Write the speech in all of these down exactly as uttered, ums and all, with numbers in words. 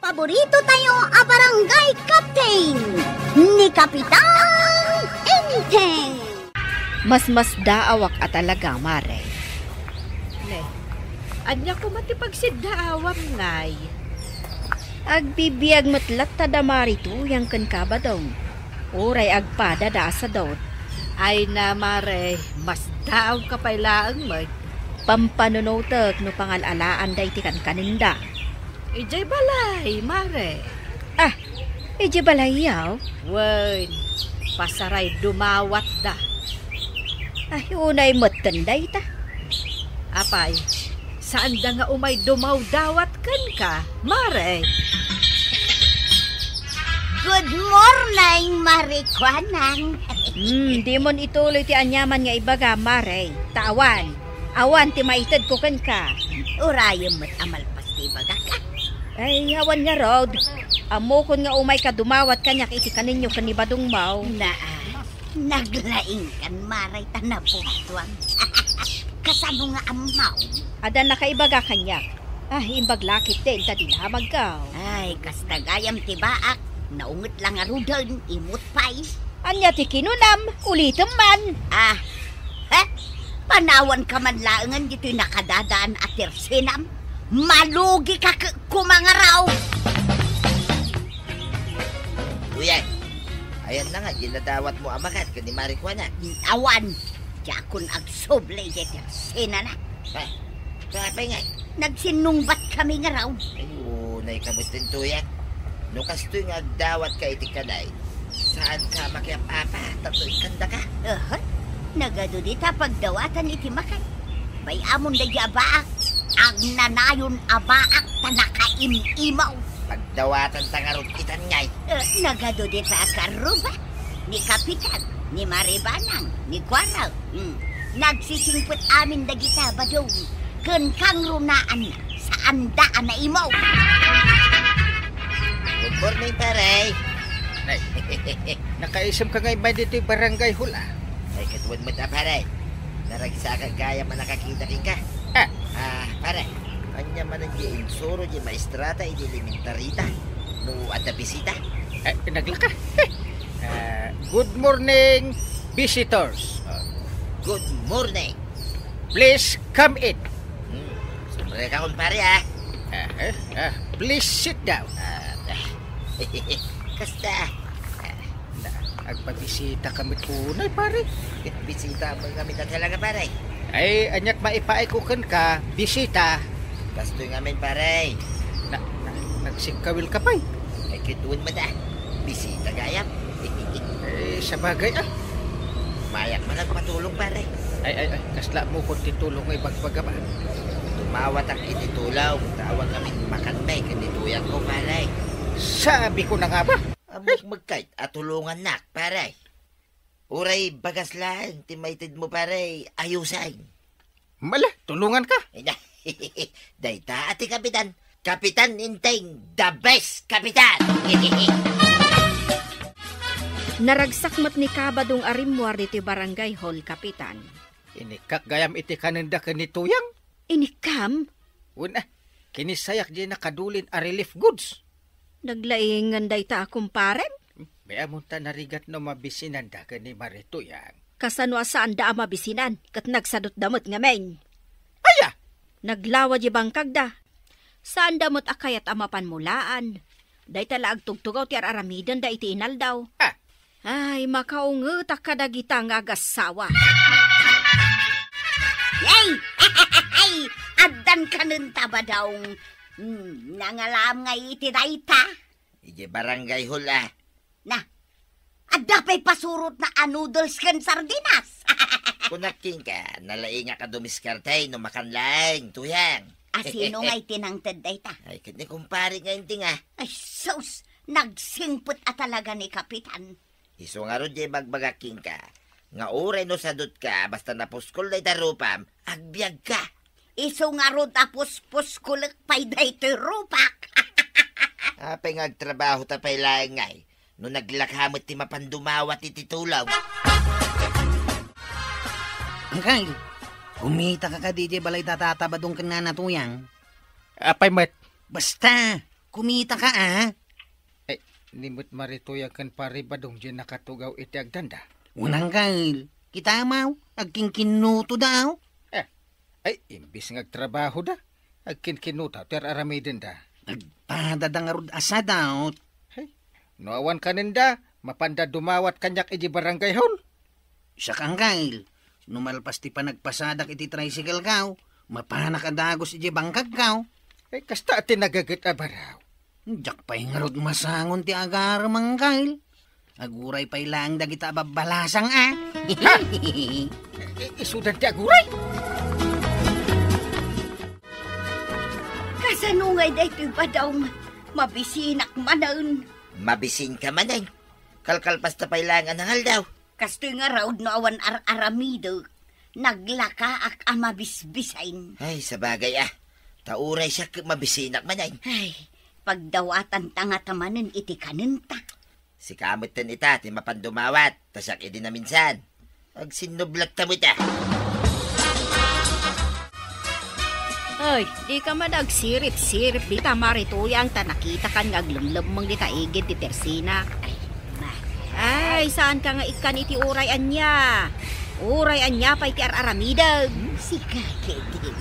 Paborito tayo a barangay captain, ni Kapitan Enteng. Masmasdaawak a talaga, Mare. Ne, ania koma ti pagsiddaawam, ngay? Agbibiag met latta da Mare Tuyang ken Kabadong. Uray agpada da a sadot. Ay na, Mare, masdaawka pay laeng met. Pampanunotek no pangal-alaanda iti kankanenda. Idiay balay, Mare. Ah, idiay balayyo? Wen, pasaray dumawatda. Ay, unay metten dayta. Apay, saanda nga umay dumawdawat kenka, Mare? Good morning, Mare Kuanang. Hmm, dimon ituloy ti aniaman nga ibaga, Mare. Ta awan, awan ti maitedko kenka. Urayem met a malpas ti ibagak, a. Ay, awan ngarud. Ammokon nga umayka dumawat kaniak iti kaninyo ken ni Badongmo. Naa, naglaingkan, Mare, ta nabugtuan. Kasano nga ammom? Adda nakaibaga kaniak. Ay, imbag la ketdin ta dinamagko. Ay, kasta gayam ti baak, naunget la ngaruden, imut pay. Ania ti kinunam? Ulitem man. Ah, he? Panawanka man laengen ditoy nakadadaan a tersenam? Malugika ke-, kumangaraw. Uyan, ayan na nga, dinadawat mo a makan ken ni Mare Kuanang. Awan, diakon agsubli diay tersenana. Ha? Apay ngay? Nagsinnungbat kami ngarud. Ay, unay ka met, Tuyang. No kastoy nga agdawatka iti kanay, saanka a makiap-apa, tapno ikkandaka. Aha. Nagadu dita pagdawatan iti makan. Bay-amon daydi a baak, agnanayon a baak, ta nakaim-imaw. Pagdawatanta ngarud itan ngay. Eh, nagadu dita a karruba. Ni Kapitan, ni Mare Banang, ni Kuarang. Hmm. Nagsisingpet amin dagita, Badong. Ken kangrunaanna, saanda a naimaw. Good morning, pare. Ay, nakaisem ka nga immay ditoy barangay hall, a. Ay, ket wen met a, pare. Naragsakak gayam a nakakita kenka. Ah. Ah, pare, ania manen ti insuro ti maestrata iti elementarita? No adda bisita? Eh, naglaka. Ah, good morning, visitors. Ah, good morning. Please come in. Hmm, sumre ka, kumpare, ah. Ah, eh, ah, please sit down. Ah, ah. Kasta. Na, agpabisita ka met unay, pare. Bisita met kami talaga, pare. Ay, aniat maipaayko kenka, bisita. Kastoy ngamin, pare. Na, na, nagsikkawil ka pay. Ay, ket wen met a. Bisita gayam. Eh, sabagay, a. Mayak man agpatulong, pare. Ay, ay, ay, kasla ammokon ti tulong nga ibagbagam, a. Dumawatak iti tulong, ta awan ngamin makanmi ken ni Tuyangko, pare. Sabiko na nga ba? Ammok met kayat a tulongannak, pare. Uray bagas laeng ti maitedmo, pare, ayusen. Mala, tulonganka. Ay, na. Dayta a ti Kapitan. Kapitan Enteng, the best Kapitan. Naragsak met ni Kabadong a rimmuar ditoy barangay hall, Kapitan. Inikkak gayam iti kanenda ken ni Tuyang. Inikkam? Wen, a, kinisayak diay nakadulin a relief goods. Naglaingan dayta a kumparem? Bay-amon ta narigat no mabisinanda ken ni Mare Tuyang. Kasano a saanda a mabisinan ket nagsadutda met ngamin? Aya! Naglawa diay bangkagda. Saanda met a kayat a mapanmulaan. Dayta la agtugtugaw ti ar-aramidenda iti inaldaw. Ah. Ay, makaungetak kadagita nga agassawa. Yay! Ay, addan kanen ta, Badong. Hmm, nangalam nga iti dayta? Idiay barangay hall, a. Na, adda pay pasurotna a noodles ken sardinas. Kunak kenka, nalaingak a dumiskarte no makan laeng, Tuyang. A, sino ngay ti nangted dayta? Ay, ket ni kumpare nga Enteng, a. Ay, sus! Nagsingpet a talaga ni Kapitan. Isu ngarud diay ibagbagak kenka, nga uray no sadutka, basta napuskol dayta rupam, agbiagka. Isu ngarud a puspuskolek pay daytoy rupak. Apay nga agtrabahota pay laeng ngay, no naglaka met ti mapan dumawat iti tulong. Angkay, kumitaka kadi idiay balay ta Tata Badong ken Nana Tuyang? Apay met? Basta, Kumita ka, a? Ay, ni met Maritoy ken Pari Badong diay nakatugaw iti agdanda. Unang kail, kita maw, agkinkinnuto da, aw? Eh, ay, imbis nga agtrabaho da, agkinkinnuto ti ar-aramiden da. Nagpada da ngarud a sadaut. Hey, no awan kanenda, mapanda dumawat kaniak iti barangay hall. Siak, Angkel, no malpas ti panagpasadak iti tricycle kaw, mapanak a dagus iti bangkag kaw. Ay, kasta ti nagaget a baraw. Diak pay ngarud masangon ti agarem, Angkel. Aguray pay laeng dagita a babbalasang, a. Ha? I-, isudan ti aguray? Kasano ngay daytoy, Badong? Mabisinak manen. Mabisinka manen? Kalkalpasta pay laeng a nangaldaw. Kastoy ngarud no awan ar-aramidek, naglakaak a mabisbisin. Ay, sabagay a. Ta uray siak ket mabisinak manen. Ay, pagdawatanta ngata manen iti kanenta. Sika metten ita ti mapan dumawat, ta siak idi naminsan. Agsinnublag ta met a. Ay, dika man agsirip-sirip dita, Mari Tuyang, ta nakitakan nga aglemlemmeng dita igid ti tersina. Ay, ma. Ay, saanka nga ikkan iti uray ania? Uray ania pay ti ar-aramidem? Hmm, sika ketdi.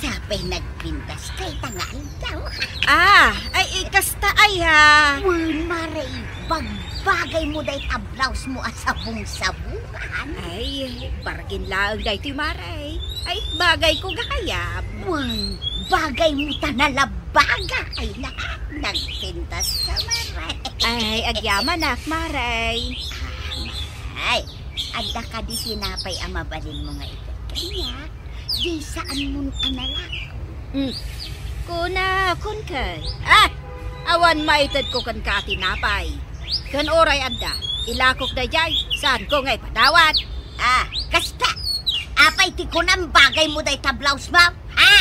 Sapay nagpintas kay ta nga aldaw. Ah, ay, ikasta ay, ha? Wen, Mari, bagbagaymo dayta blouse mo a sabong-sabongan. Ay, bargin laeng daytoy, Mari. Ay, bagayko gayam. Wen, bagaymo ta nalabaga. Ay, na, nagpintas ka, Mari. Ay, agyamanak, Mari. Ah, Mari. Adda kadi tinapay a mabalinmo nga ited kaniak? Di saanmon a nalako. Hmm. Kuna, kunka. Ah! Awan maitedko kenka a tinapay. Ken uray adda, ilakok daydiay, saanko nga ipadawat. Ah, kasta. Apay ti kunam, bagaymo dayta blouse mo? Ha?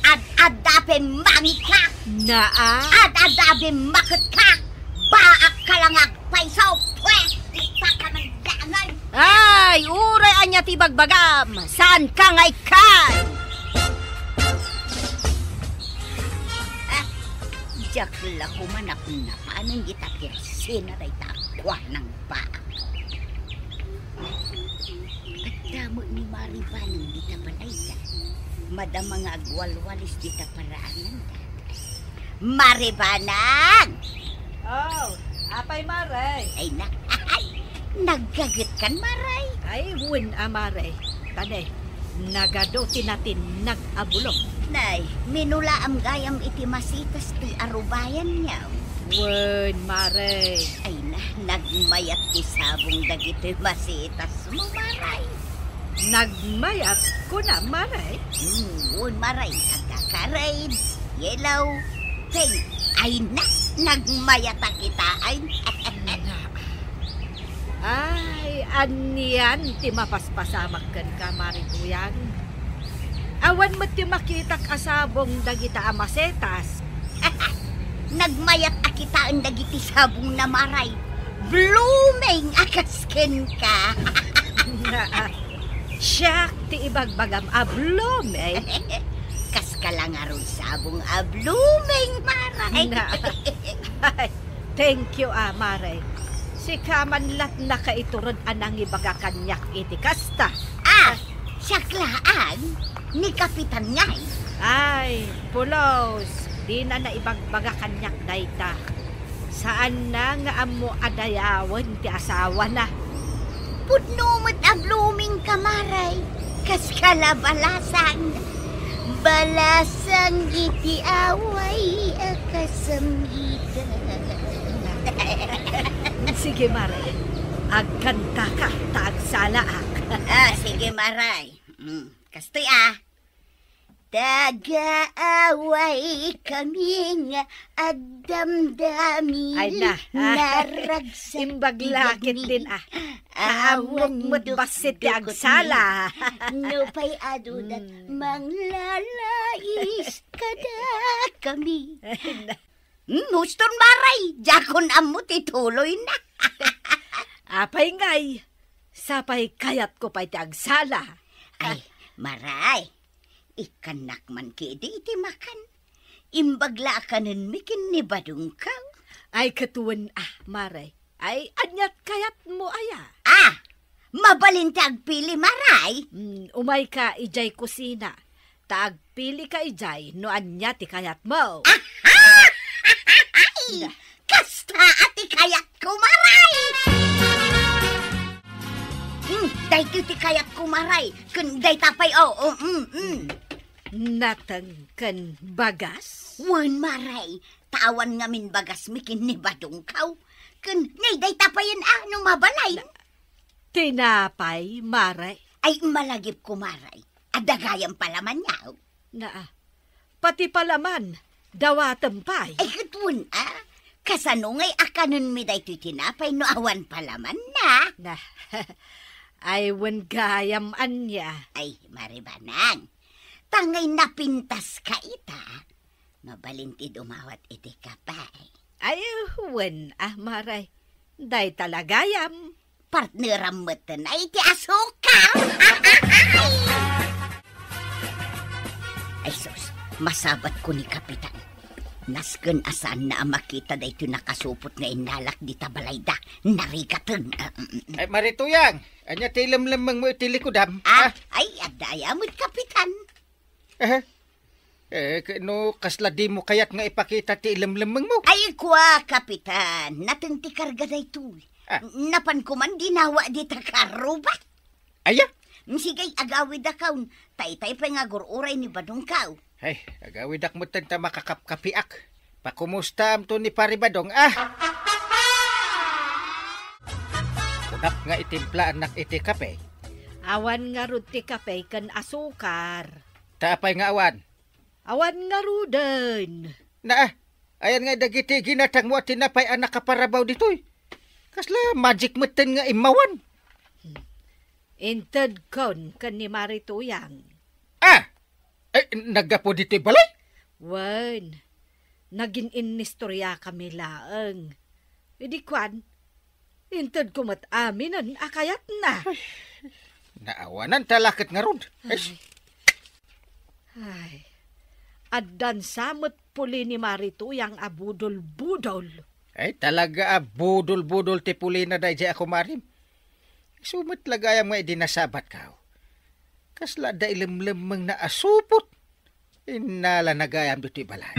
Ad-adda a pimmangitka? Naa? Ad-adda a bimmaketka? Baak ka lang agpayso, pwes, ita ka man dangan. Ay, uray ania ti bagbagam, saanka nga ikkan? Ah, diak la koma napnapanen ita tersina dayta a kuanang baak. Adda met ni Mari Baneng dita balayda. Madama nga agwalwalis dita paraanganda. Mari Baneng! Oh, apay, Mari? Ay na, naggagetkan, Mari? Ay, wen a, Mari. Tane, nagadu ti natinnag a bulong. Nay, minulaam gayam iti masitas ti arubayan niya. Wen, Mari. Ay na, nagmayat ti sabong dagiti masitas mo, Mari. Nagmayat, kuna, Mari. Hmm, wen, Mari, agkaka-red, yellow, pink. Ay na, nagmayat a kita, ay. Ay, anian ti mapaspasamak kenka, Mari Tuyang? Awan met ti makitak a sabong dagita a masetas. Nagmayat a kitaen dagiti sabong na, Mari. Blooming a kas kenka. Siak ti ibagbagam a blooming. Kaska la ngarud sabong a blooming, Mari. Na, ay, thank you, a, Mari. Sika man latna kaitured a nangibaga kaniak iti kasta. Ah, siak laeng, ni Kapitan ngay. Ay, pulos, dina naibagbaga kaniak dayta. Saanna nga ammo a dayawen ti asawana. Pudno met a blooming ka, Mari. Kaska la balasang. Balasang iti away a kasamgitan. Sige, Mari. Agkantaka ta agsalaak. Ah, sige, Mari. Mm, kastoy, ah. Taga-away kami nga agdamdami. Ay na, ah. Naragsak. Imbag lakit din, ah. Ammok met bassit ti agsala. No pay adudat, mm, manglalais kadakami. Ay na. Hmm, huston, Mari. Diakon ammo ti tuloyna. Apay ngay, sapay kayatko pay ti agsala. Ay, Mari. Ikkannak man kadi iti makan. imbag la a kanenmi ken ni Badongko. Ay, ket wen, ah, Mare. Ay, ania ti kayatmo aya? Ah! Mabalin ti agpili, Mare? Mm, umayka idiay kusina. Ta agpilika idiay no ania ti kayatmo. Aha! Ay! Na. Kasta a ti kayatko, Mare! Hmm, daytoy ti kayatko, Mare. Ken dayta pay, oh, oh, mm, mm. Nateng ken bagas? Wen, Mare. Ta awan ngamin bagasmi ken ni Badongko. Ken, nay, dayta payen a no mabalin. Na, tinapay, Mare? Ay, malagipko, Mare. Adda gayam palamanyo. Na, pati palaman, dawatem pay. Ay, ket wen, a? Kasano ngay a kanenmi daytoy tinapay no awan palamanna? Na, ay, wen gayam ania. Ay, Mare Banang. Ta ngay napintaska ita. Mabalin ti dumawat iti kape. Ay, wen, ah, Mare. Dayta la gayam. Partneram metten ay ti asukar. Ay, sus, masabatko ni Kapitan. Nasken a saanna a makita daytoy nakasupot nga innalak dita balayda. Narigaten. Ah, mm, mm. Ay, Mare Tuyang, ania ti ilemlemmengmo iti likudam? Ah, ah? Ay, adda aya met, Kapitan. Eh, eh, ke-, no kasla dimo kayat nga ipakita ti ilemlemmengmo? Ay, kua, Kapitan, nateng ti karga daytoy. Ah. Napanko man dinawa dita karro ba? Aya? Sige, agawidakon. Taytay pay nga agur-uray ni Badongko. Ay, agawidak metten ta makakapkapiak. Pakumustam to ni Pari Badong, ah? Kunak nga itimplaannak iti kape. Awan ngarud ti kape ken asukar. Ta apay nga awan? Awan ngaruden. Na, ah, ayan nga dagiti ginatangmo a tinapay a nakaparabaw ditoy. Kasla magic metten nga immawan. Intedkon ken ni Mari Tuyang. Ah! Eh, naggapu ditoy balay? Wen, nagin-innistoriakami laeng. Idi kuan, intedko met aminen a kayatna. Ay, naawanan ta la ket ngarud. Ay. Ay. Ay, addan sa met puli ni Mari Tuyang a budol-budol. Ay, talaga a budol-budol ti pulina daydiay a kumarim. Isu met la gayam nga idi nasabatko. Kasla adda ilemlemmengna a supot. Innalana gayam ditoy balay.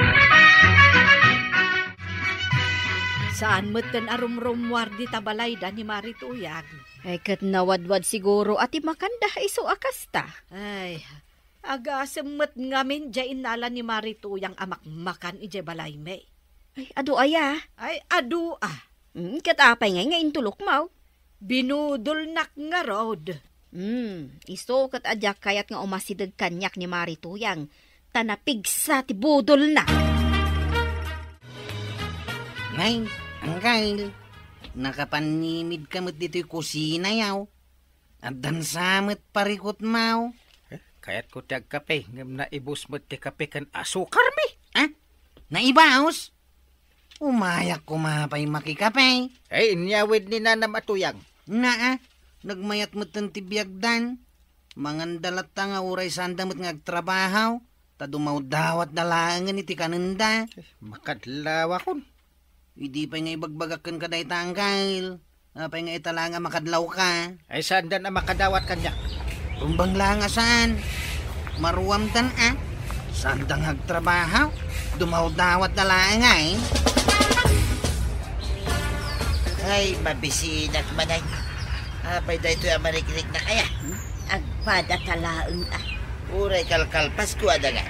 Saan metten a rumrummuar dita balayda ni Mari Tuyang. Ay, ket nawadwad siguro a ti makanda isu a kasta. Ay, agasem met ngamin diay innala ni Mari Tuyang a makmakan idiay balaymi. Ay, adu aya? Ay, adu a. Mm, ket apay ngay nga intulokmo? Binudolnak ngarud. Mm, isu ket a diak kayat nga umasideg kaniak ni Mari Tuyang, ta napigsa ti budolna. Nay, Anggail, nakapannimidka met ditoy kusina, yaw. Addan sa met parikutmo. Eh, kayatko ti agkape, ngem naibus met ti kape ken asukarmi. Ah? Naibus? Umayak koma pay makikape. Ay, inyawid ni Nanam a Tuyang. Naa, nagmayat metten ti biagdan. Manganda latta nga uray saanda met nga agtrabaho, ta dumawdawatda laengen iti kanenda. Eh, makadlawakon. Idi pay nga ibagbagak kenka dayta, Anggail. Apay nga ita laeng a makadlawka? Ay, saandan a makadawat kaniak? Rumbeng laeng a saan. Maruamdan a. Saanda nga agtrabaho. Dumawdawatda laeng ay. Ay, mabisinak man ay. Apay daytoy a marikriknak aya? Hmm? Agpada ta laeng a. Uray kalkalpasko a dangan.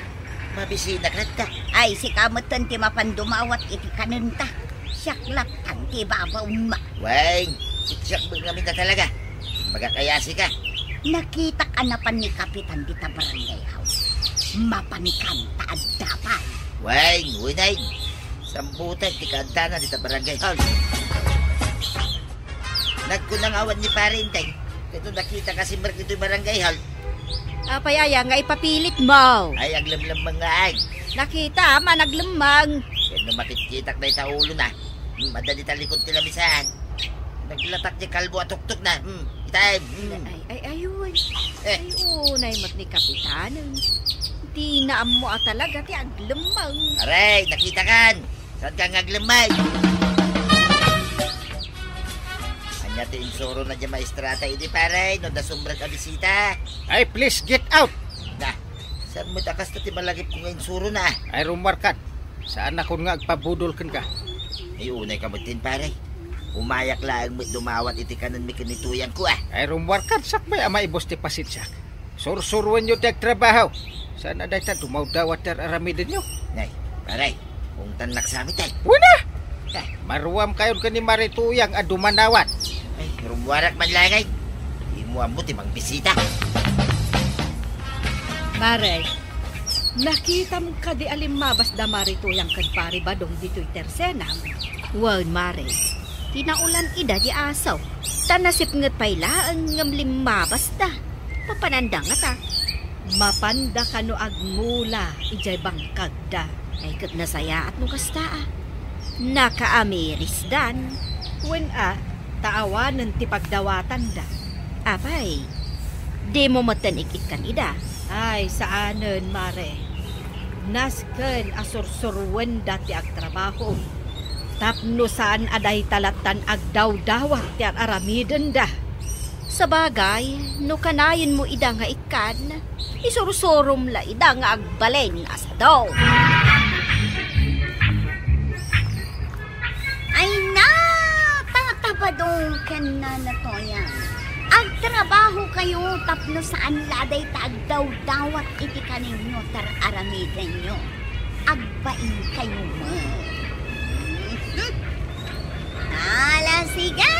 Mabisinak latta. Ay, sika metten ti mapan dumawat iti kanenta. Siak lattan ti babawma. Wen, siak met ngamin a talaga. Imbagak aya sika. Nakitak a napan ni Kapitan dita barangay hall. Mapan kanta adda pay. Wen, wen ay. Sambutek ti kantana dita barangay hall. Nagkuna nga awan ni Pare Enteng, ket no nakitaka simrek ditoy barangay hall. Apay aya nga ipapilitmo? Ay, aglemlemmeng nga ay. Nakita, managlemmeng. Ket no makitkitak dayta ulona, hmm, adda dita likod ti lamisaan. Naglatak ti kalbo a tuktok na. Hmm, itay. Hmm. Ay, ay, ayun. Eh. Ay, unay met ni Kapitanen. Ti naammo a talaga ti aglemmeng. Aray, nakitakan! Saan ka nga aglemmeng? Ania ti insurona diay maestrata idi, pare, no adda sumrek a bisita? Ay, please get out! Na, saan met a kasta ti malagipko nga insurona? Ay, rummuarkan. Saanakon nga agpabudol kenka. Ay, unay ka met din, pare. Umayak laeng met dumawat iti kanenmi ken ni Tuyangko, a. Ay, rummuarkan, sakbay a maibus ti pasensiak. Sursuruenyo ti agtrabaho. Saan a dayta dumawdawat ti ar-aramidenyo? Nay, pare, ungtannak sa amin, tay. Wen a! Eh. Maruamkayon ken ni Mare Tuyang a dumanawat. Ay, rummuarak man laeng, ay. Dimo ammo ti mangbisita. Pare, nakitam kadi a limmabasda Mare Tuyang ken Pare Badong ditoy tersenam? Wen, Mare. Kinaulan ida di aso. Ta nasipnget pay laeng ngem limmabasda. Papananda ngata. Mapanda kano agmula idiay bangkagda. Ay, ket nasayaat no kasta, a. Nakaamirisdan. Wen a, ta awanen ti pagdawatanda. Apay, dimo metten ik-ikkan ida? Ay, saanen, Mare. Nasken a sursuruenda ti agtrabaho. Tapno saan a dayta lattan agdawdawat ti ar-aramidenda. Sabagay, no kanayenmo ida nga ikkan, isursurom la ida nga agbalin a sadong. Ay na, Tata Badong ken Nana Toyang, agtrabahokayo tapno saan la a dayta agdawdawat iti kanenyo ti ar-aramidenyo. Agbainkayo met. Ala, sige!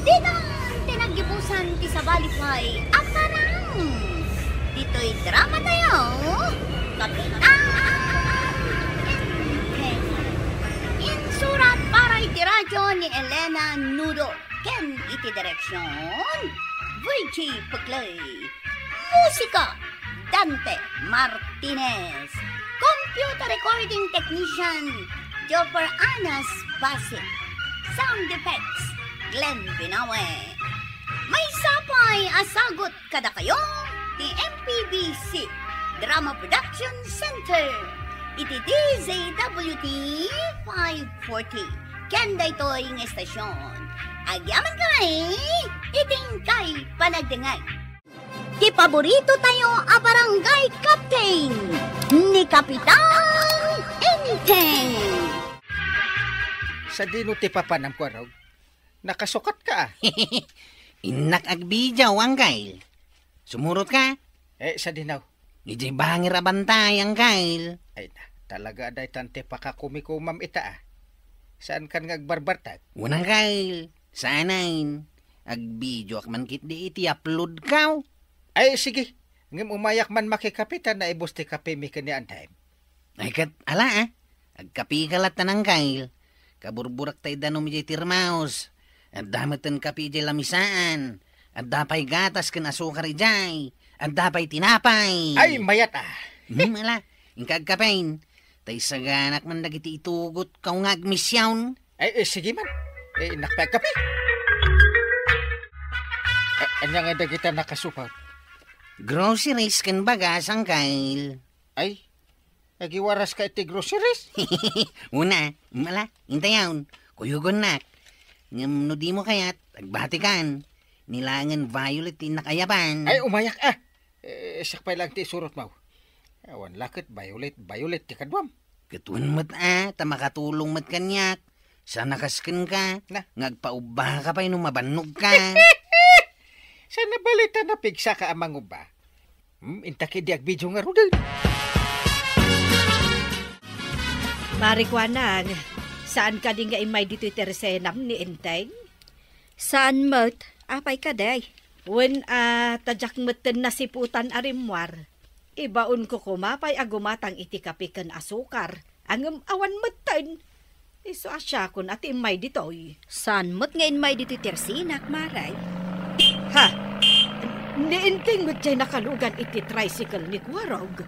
Ditan ti naggibusan ti sabali pay a parang ditoy dramatayo, Kapitan Enteng. Insurat para iti radyo ni Elena Nudo ken iti direksion, Virgie Peclay. Musika, Dante Martinez. Computer recording technician, Joffer Anas Basit. Sound effects, Glenn Binawe. Maysa pay a sagut kadakayo ti M P B C Drama Production Center iti D Z W T five forty. Ken daytoy nga estasion, agyamankami iti inkay panagdengngeg. Ti paborito tayo a barangay captain, ni Kapitan Enteng. Sadino ti papanam, Kuarog? Nakasukat ka, a. Innak agbidiaw, Anggail. Sumurot ka? Eh, sadino? Idiay bangir a bantay, Anggail. Ay na, talaga a daytan ti pakakumikumam ita, a. Saan kan nga agbarbartag? Wen, Anggail. Saanen. Agbidiaak man ketdi iti upload kaw. Ay, sige. Ngem umayak man makikape ta naibus ti kapemi ken ni Antay. Ay, ket ala, a. Agkapeka latta, Anggail. Kaburburak tay danum idiay termos. Adda metten kape idiay lamisaan. Adda pay gatas ken asukar idiay. Adda pay tinapay. Ay, mayat, a. Hmm, ala. Inka agkapen. Tay saganak man dagiti itugotkaw nga agmision. Ay, eh, sige man. Eh, innak pay agkape. A-, ania nga dagita nakasupot? Groceries ken bagas, Anggail. Ay, agiwaras ka iti groceries? Una, mala, intayon, kuyugonnak. Ngem no dimo kayat, agbatikan. Ni laengen violet ti innak ayaban. Ay, umayak, a. Eh, siak pay laeng ti isurotmo. Awan la ket violet, violet ti kaduam. Ket wen met, a, ta makatulong met kaniak. Saan a kas kenka, na, nga agpaubbaka pay no mabannogka. Saan a bale ta napigsaka a mangubba? Hmm, inta ketdi agbidio ngaruden. Pare Kuanang, saan kadi nga immay ditoy tersenam ni Enteng? Saan met, apay kadi? Wen a, ta diak metten nasiputan a rimmuar. Ibaonko koma pay a gumatang iti kape ken asukar, a ngem awan metten. Isu a siakon a ti immay ditoy. Saan met nga immay ditoy tersenak, Mare? Ha? Ni Enteng met diay nakalugan iti tricycle ni Kuarog.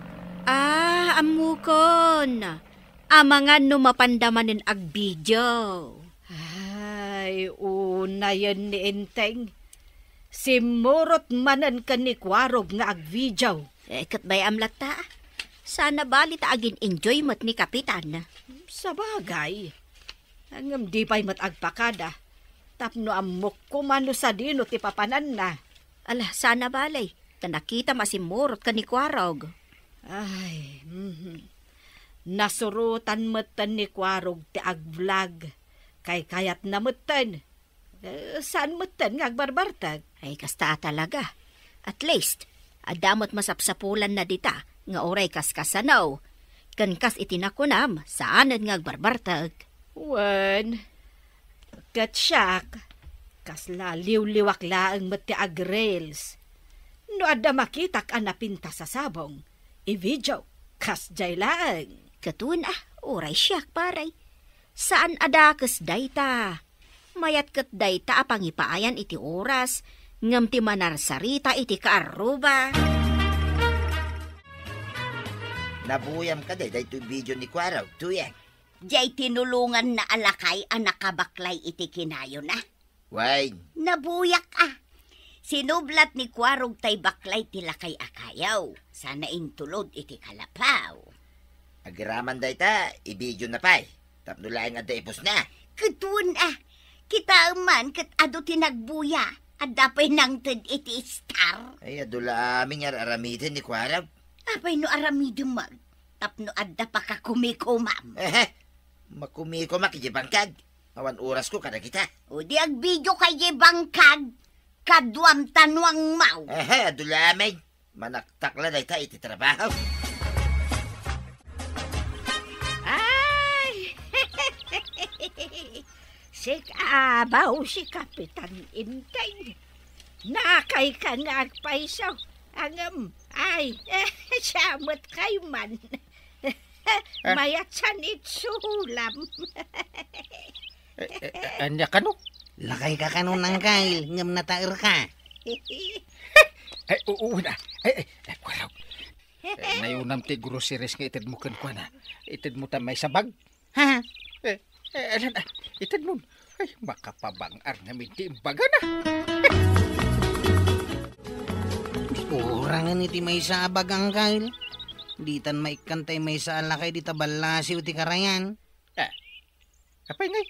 Ah, ammokon. Amangan no mapanda manen agbidio. Ay, unayen ni Enteng. Simmurot manen ken ni Kuarog nga agbidio. Eh, ket bay-am latta. Sana bali ta agin-enjoy met ni Kapitan. Sabagay. Ngem di pay met agpakada. Tapno ammok koma no sadino ti papananna. Ala, sana bali. Ta nakitam a simmurot ken ni Kuarog. Ay, mhm. Nasurotan metten ni Kuarog ti agvlog. Kaykayatna metten. Eh, saan metten nga agbarbarteg? Ay, kasta talaga. At least, adda met masapsapulanna dita nga uray kas kasano. Ken kas iti nakunam, saanen nga agbarbarteg. Wen, ket siak, kasla liwliwak laeng met ti agreels. No adda makitak a napintas a sabong, i-video, kasdiay laeng. Ket wen a, uray siak, pare. Saan a dakes dayta. Mayat ket dayta a pangipaayan iti oras, ngem ti manarsarita iti kaarruba. Nabuyam kadi daytoy video ni Kuarog, Tuyeng? Diay tinulonganna a lakay a nakabaklay iti kinayona. Wen. Nabuyak a. Sinublat ni Kuarog tay baklay ti lakay a kayo, sana intulod iti kalapaw. Agiraman dayta, i-video na pay. Tapno laeng adda ipusna. Ket wen a, kitaem man ket adu ti nagbuya, adda pay nangted iti star. Ay, adu la amin nga ar-aramiden ni Kuarog. Apay no aramidem met, tapno adda pakakumikomam. Ehe, makumikomak iti bangkag. Awan orasko kadagita. O di agbidio kay di bangkag, kaduam tanuangmaw. Ehe, adu la amin. Manaktak la dayta iti trabaho. Ay! Sik-, abaw si Kapitan Enteng. Nakayka nga agpayso. Ngem, ay, siya met kayman. Ah. Mayat san itsulam. Eh, eh, eh, ania kano? Lakayka kano, Nangkay, ngem nataerka. Ay, u-, wen a. Ay, ay, ay, Kuarog. Eh, nayonam ti groceries nga itedmo kenkuana. Itedmo ta maysa bag. Ha? Eh, eh, alan, ah, itedmon. Ay, makapabang-ar ngamin ti imbagana. Kurangan iti maysa a bag, Angkay. Ditan maikkan tay maysa a lakay dita ballasiw ti karayan. Ah, apay ngay?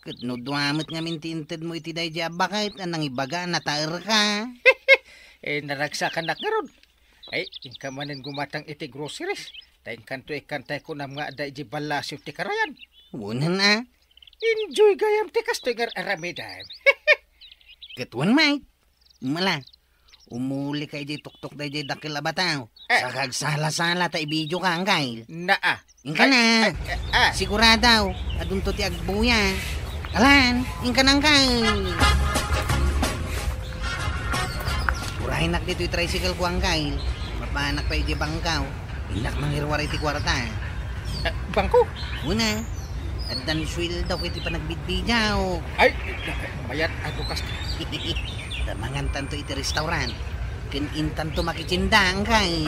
Ket no dua met ngamin ti intedmo iti daydiay a baket a nangibaga a nataerka. Eh, naragsakanak ngarud. Ay, inka manen gumatang iti groceries. Ta inkanto ikkan tay kunam nga adda idiay ballasiw ti karayan. Wen a. Enjoy gayam ti kastoy nga ar-aramidem. Ket wen met. Mala, umulika idiay tuktok daydiay dakkel a bataw. Eh. Saka agsala-sala ta i-video ka, Angkay. Naa. Inka na. Ay, ay, ah. Sigurado, adunto ti agbuya. Alan, inka na, Angkay. Uraynak ditoy tricycle ko, Angkay. Mapanak pay idiay bangkaw. Innak mangiruar iti kuarta. Eh, bangko? Una, addan sueldo iti panagbidbidiaw. Ay, mayat a tukas. Ta mangantanto iti restaurant. Ken intanto makitindang kay.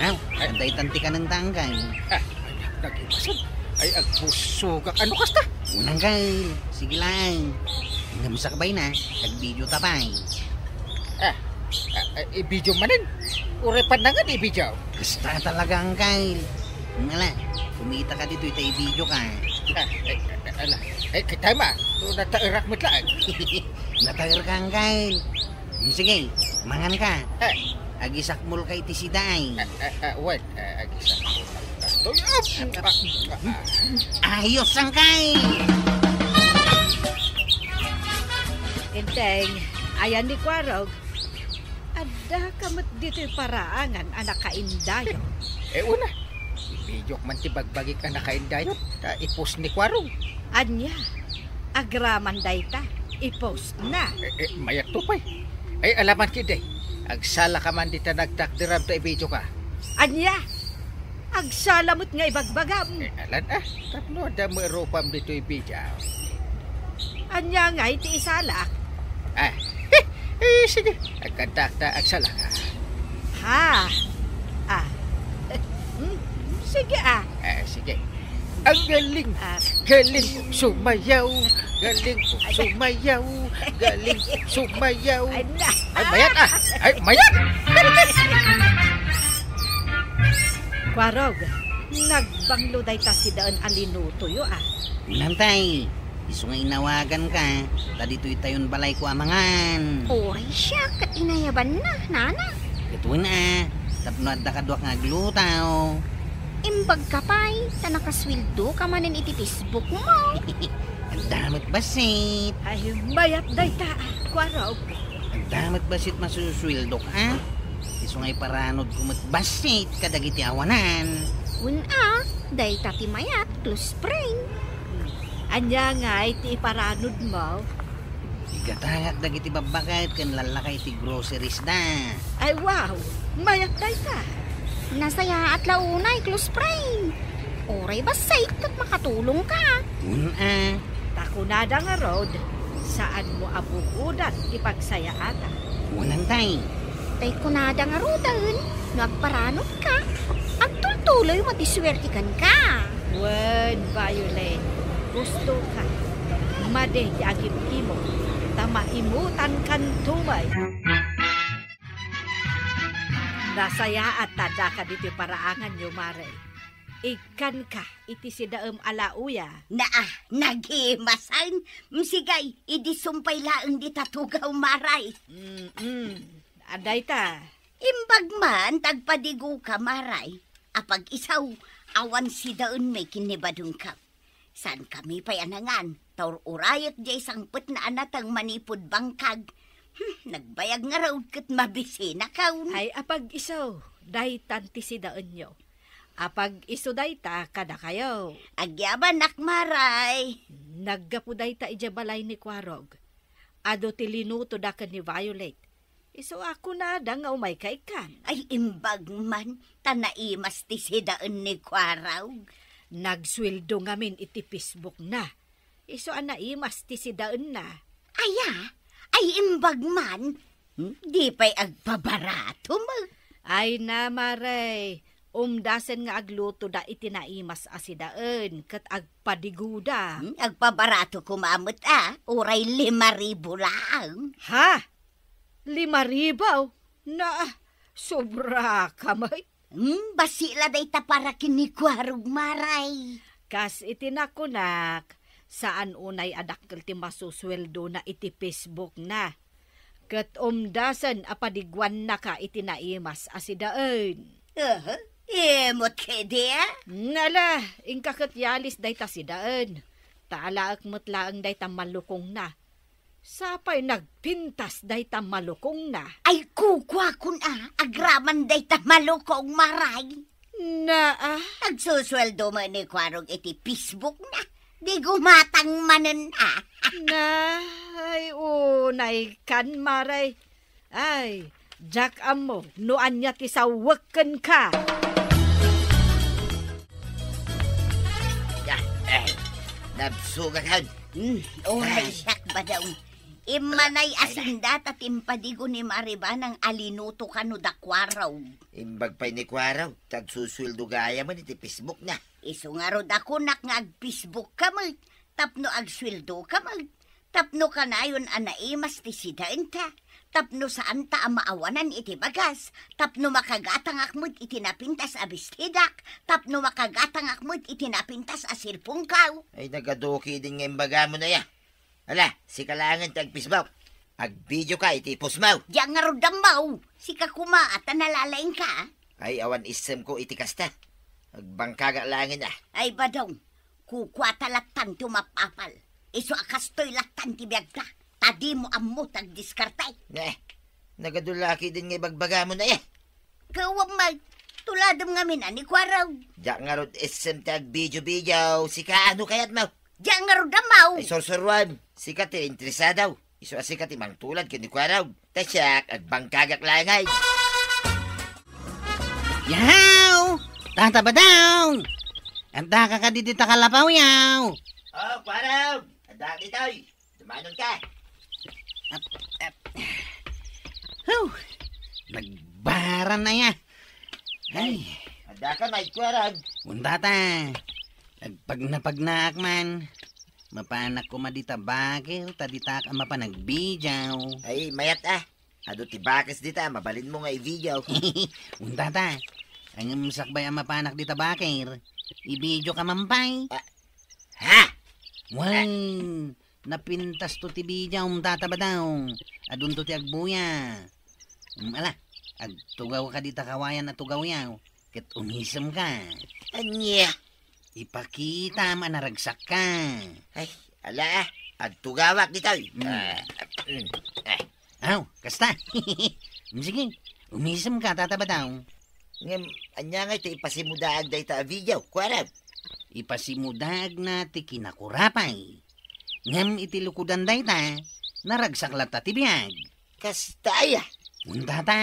Aw, ay, adda itan ti kanentang kay. Ah, ay, nagibasag. Ay, agbusugak. Ano kasta? Unang kay. Sige lang. Ngem sakbay na, nag-video ta pay. Ah, ah, ah, i-video manen? Uray pannangan i-video. Kasta talaga, Angkay. Ngala, kumita ka ditoy ta i-video ka. Ah, eh, eh, ala. Eh, kita ma, no nataerak met laeng. Nataer ka, Angkay. Sige, mangan ka. Eh. Agisakmol ka iti sidaay. Ah, ah, ah, wen, ah, agisakmol ka. Toy, ah, ah, ah, ah. Ayos, Angkay. Enteng, ayan ni Kuarog. Adda ka met ditoy paraangan a nakaindayo. Eh, una, i-videok man ti bagbagik a nakaindayo, ta i-post ni Kuarog. Ania, agraman dayta, i-post na. Eh, eh, mayat to pay. Ay, alaman ki, day. Agsala ka man dita nagtakderam ta i-video ka. Ania, agsala met nga ibagbagam. Eh, alan, ah, tapno adda met rupam ditoy video. Ania ngay ti isalak? Ah, eh, sige. Agkantak ta agsala ka. Ha? Ah. Hmm, sige, ah. Ah, sige. Ang galing. Ah. Galing sumayaw. Galing sumayaw. Galing sumayaw. Ay, na. Ay, mayat, ah. Ay, mayat. Kuarog, nagbanglo dayta sidaen a linutoyo, a. Nantay, isu nga inawaganka, ta ditoy tayon balayko a mangan. Oy, siak, ket inayabanna, nana. Ket wen a, tapno adda kaduak nga agluto. Imbagka pay, ta nakasueldoka manen iti Facebook mo. Adda met bassit. Ay, mayat dayta, a, Kuarog. Adda met bassit masusueldok, a? Isu nga iparanudko met bassit kadagiti awanan. Wen a, dayta ti mayat, close friend. Ania ngay ti iparanudmo? Igatangak dagiti babbaket ken lallaka iti groceries da. Ay, wow! Mayat dayta. Nasayaat la unay, close friend. Uray bassit ket makatulongka. Wen a. Ta kunada ngarud, saanmo a bukodan ti pagsayaatan. Wen a, tay. Tay kunada ngaruden, no agparanudka, agtultuloy met ti suerte kenka. Wen, Violet, gustoka. Madi ti agim-imo, ta maimutankanto met. Nasayaat ta addaka ditoy paraanganyo, Mare. Ikkanka iti sidaem a laoya. Naa, nagimasen. Msigay, idi sumpay laeng dita tugaw, Mare. Mm-mm. Adayta. Imbag man, ta agpadigoka, Mare. Apag-isu, awan sidaenmi ken ni badengko. Saankami pay a nangan, ta ur-urayek diay sangpetna a nateng manipud bangkag. Hmm, nagbayag ngarud ket mabisinakon. Ay, apag-isu, daytan ti sidaenyo. Apag-isu dayta kadakayo. Agyabanak, Mare. Naggapu dayta idiay balay ni Kuarog. Adu ti linutoda ken ni Violet. Isu a kunada nga umayka ikkan. Ay, imbag man, ta naimas ti sidaen ni Kuarog. Nagsueldo ngamin iti Facebook na. Isu a naimas ti sidaenna. Aya? Ay, imbag man. Hmm, di pay agpabarato met. Ay na, Mare. Umdasen nga aglutoda iti naimas a sidaen ket agpadigoda. Hmm, agpabarato koma met a, uray lima ribu laeng. Ha? Lima ribu? Na, sobraka met. Hmm, bassit la dayta para ken ni Kuarog, Mare. Kas iti nakunak, saan unay a dakkel ti masusueldona iti Facebook na. Ket umdasen a padiguannaka iti naimas a sidaen. Aha, imot kadi, a? Nala, inka ket yalis dayta sidaen. Ta alaek met laeng dayta malukongna. Sapay nagpintas dayta malukongna. Ay, kukuakon a, agraman dayta malukong, Mare. Naa. Agsusueldo met ni Kuarog iti Facebook na. Di gumatang manen a. Na, ay, unay kan, Mare. Ay, diak ammo no ania ti sawek kenka. Ya, eh, nabsugak, han. Hmm, oray siak, Badong. Immanay a sindata ti impadigo ni Mare Banang a linuto kano da Kuarog. Imbag pay ni Kuarog, ta agsusueldo gayam iti Facebook na. Isu ngarud a kunak nga ag-Facebook ka met, tapno agsueldo ka met, tapno kanayon a naimas ti sidaenta, tapno saanta a maawanan iti bagas, tapno makagatangak met iti napintas a bestidak, tapno makagatangak met iti napintas a cellphone-ko. Ay, nagaduki din nga imbagamo na ya. Ala, sika laengen ti ag-Facebook. Ag-video ka iti post mo. Diak ngarud ammo. Sika koma a ta nalalaingka. Ay, awan issemko iti kasta. Agbangkagak laengen a. Ay, Badong, kukuata lattan ti umapapal. Isu a kastoy lattan ti biagta. Ta dimo ammo ti agdiskarte. Ne, nagadu la ketdin nga ibagbagamo na, eh. Kawam, Mike. Tuladem ngamin a ni Kuarog. Diak ngarud issem ti ag-video-video. Sika, ano kayatmo? Diak ngarud ammo. Ay, sursuruam. Sika ti interesado. Isu a sika ti mangtulad ken ni Kuarog. Ta siak, agbangkagak laeng ay. Yaw! Tata Badong! Addaka kadi dita kalapaw, yaw? Oh, Kuarog! Adda ditoy. Dumanon ka. Ap, ap. Huh! Nagbaran na ya. Ay. Ay, adda ka, Mike Kuarog. Wen tata. Agpagnapagnaak man. Mapanak koma dita bakil, ta ditak a mapan ag-video. Ay, mayat a. Adu ti bakes dita, mabalinmo nga i-video. Unta ta. Ngem sakbay a mapanak dita bakes, i-video ka man pay. Ah, ha? Wen, napintas to ti video, Tata Badong. Adunto ti agbuya. Mm, ala, agtugaw ka dita kawayan a tugawyaw, ket umisem ka. Ania? Ipakitam a naragsak ka. Ay, ala, agtugawak ditoy. Mm. Ah, mm, eh. Aw, kasta. Mm, sige, umisem ka, Tata Badong. Ngem, ania nga iti ipasimudaag dayta a video, kuarem? Ipasimudaagna ti kinakurapay. Ngem iti lukodan dayta, naragsak latta ti biag. Kasta aya? Unta ta.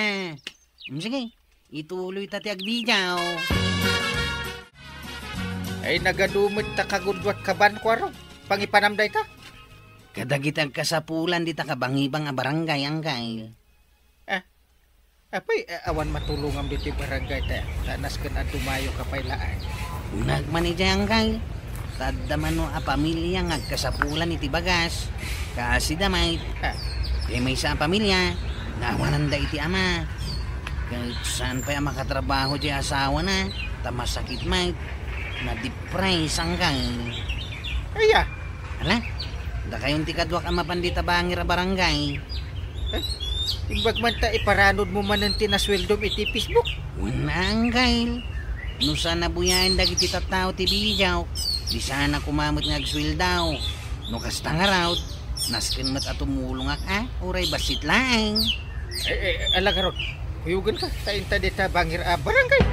Mm, sige, ituloy ta ti agbidiaw. Ay, nagadu met ta kagudua ti kabanko, Aro. Pangipanam dayta? Kadagiti agkasapulan dita kabangibang a barangay, Angkay. Ah, apay, a-, awan matulongam ditoy barangay ta, ta nasken a dumayo ka pay laeng. Kunak man idiay, Angkay. Ta adda mano a pamilia nga agkasapulan iti bagas. Kaasi da met. Ah. Ti maysa a pamilia, naawananda iti ama. Ket saan pay a makatrabaho diay asawana, ta masakit met. Nadipres, Angkay. Aya? Ala, dakayon ti kaduak a mapan dita bangir a barangay. Eh, imbag man ta iparanudmo manen ti nasueldom iti Facebook. Wen, Angkay. No saan a buyaen dagiti tattao ti bidiaw, di saan a koma met nga agsueldo. No kasta ngarud, nasken met a tumulongak a, uray bassit laeng. Eh, eh, ala ngarud, kuyogenka, ta inta dita bangir a barangay.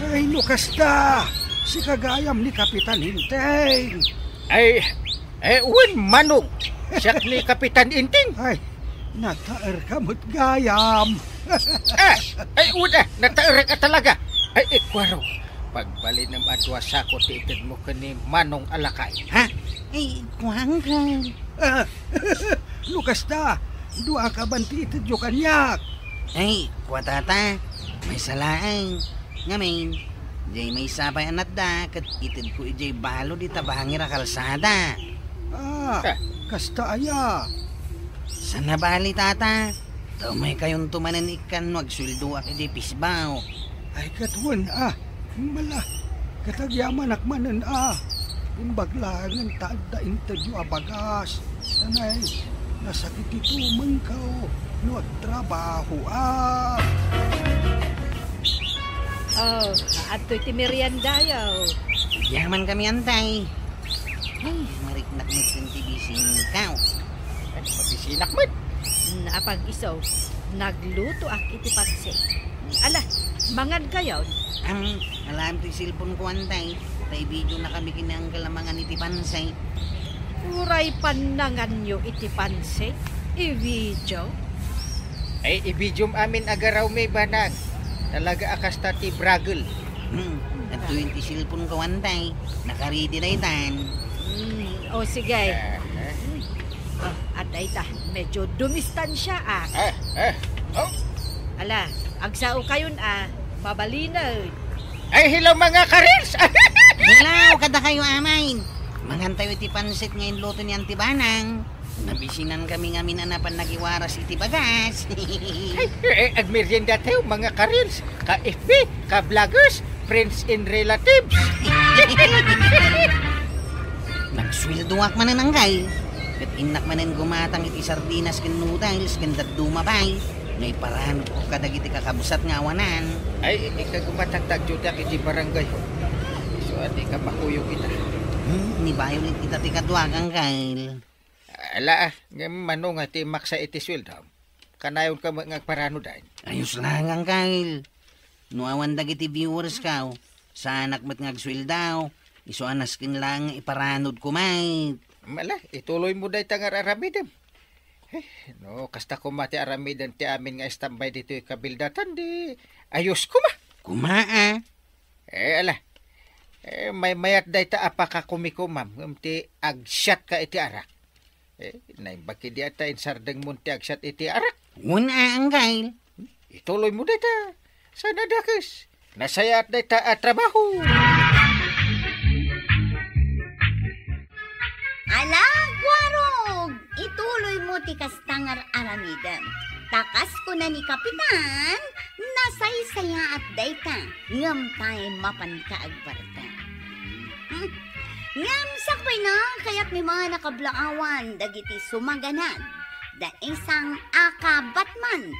Ay, no kasta, sika gayam ni Kapitan Enteng. Ay, eh, wen, Manong, siak ni Kapitan Enteng. Ay, nataerka met gayam. Ah, ay, wen, ah, nataerek a talaga. Ay, eh, kuaro, pagbalinem a dua sako ti itedmo ken ni Manong a lakay. Ha? Ay, kuanka. Ah, no kasta, dua ka ban ti itedyo kaniak. Ay, kua, Tata, maysa laeng. Ngamin, diay maysa pay a natda ket itedko idiay balud ita bangir a kalsada. Ah, ah, kasta aya? Saan a bali, Tata. Ta umaykayonto manen ikkan no agsueldoak idiay Facebook. Ay, ket wen, ah. Mala, ket agyamanak manen a, imbag laengen ta adda intedyo a bagas. Tanay, nasakit ti tumengko no agtrabahoak. Oh, adtoy ti meriendayo. Agyaman kami, Antay. Ay, mariknak met ken ti bisinkaw. Ay, mabisinak met. Naapag iso, naglutoak iti pansit. Ala, mangan kayon. Am, alaem ti cellphone ko, Antay. Ta i-video na kami ken ni Uncle a mangan iti pansit. Uray pannanganyo iti pansit, i-video? Ay, i-videom amin a garaw mi, banag. Talaga a kasta ti bragel. Hmm, adtoy ti cellphone ko, Antay. Nakaridi daytan. Hmm, o sige. Eh, eh. Oh, adda ita, medyo dumistansya, ah. Eh, eh. Oh. Ala, agsao kayon, ah. Mabalinen. Ay, hello, mga karils! Hello, kadakayo, amay. Mangan tayo iti pansit nga inluto ni Auntie Banang. Nabisinan kami ngamin a napan nagiwaras iti bagas. Ay, eh, agmerienda tayo, mga karils, ka-F B, ka-vloggers, friends and relatives. Nagsueldoak manen, Uncle. Ket innak manen gumatang iti sardinas ken noodles ken dadduma pay nga iparanudko kadagiti kakabsat nga awanan. Ay, ikagumatang dagdiay iti barangay hall. Isu a dika makuyog ita. Hmm, ni Violet ita ti kaduak, Uncle. Ala, ah, ngem mano nga ti maksa iti sueldom? Kanayonka met nga agparanodan? Ayos laeng, Uncle. No awan dagiti viewers kaw, saanak met nga agsueldo. Isu a nasken laeng nga iparanudko met. Ala, ituloymo dayta nga ar-aramidem. Eh, no kasta koma ti aramiden ti amin nga istambay ditoy kabildatan, di ayos koma. Koma, ah. Eh, ala. Eh, maymayat dayta a pakakumikomam ngem ti agsiatka iti arak. Eh, naimbag idi ta insardengmon ti agsiat iti arak. Wen a, Uncle. Ituloymo dayta. Saan a dakes? Nasayaat dayta a trabaho. Ala, Kuarog! It Tuloymo ti kasta nga ar-aramidem. Ta kas kuna ni Kapitan, nasaysayaat dayta, ngem tay mapanka agbarta. Hmm. Ngem sakbayna, kayatmi man a kablaawan dagiti sumaganad. Da isang Aka Batman,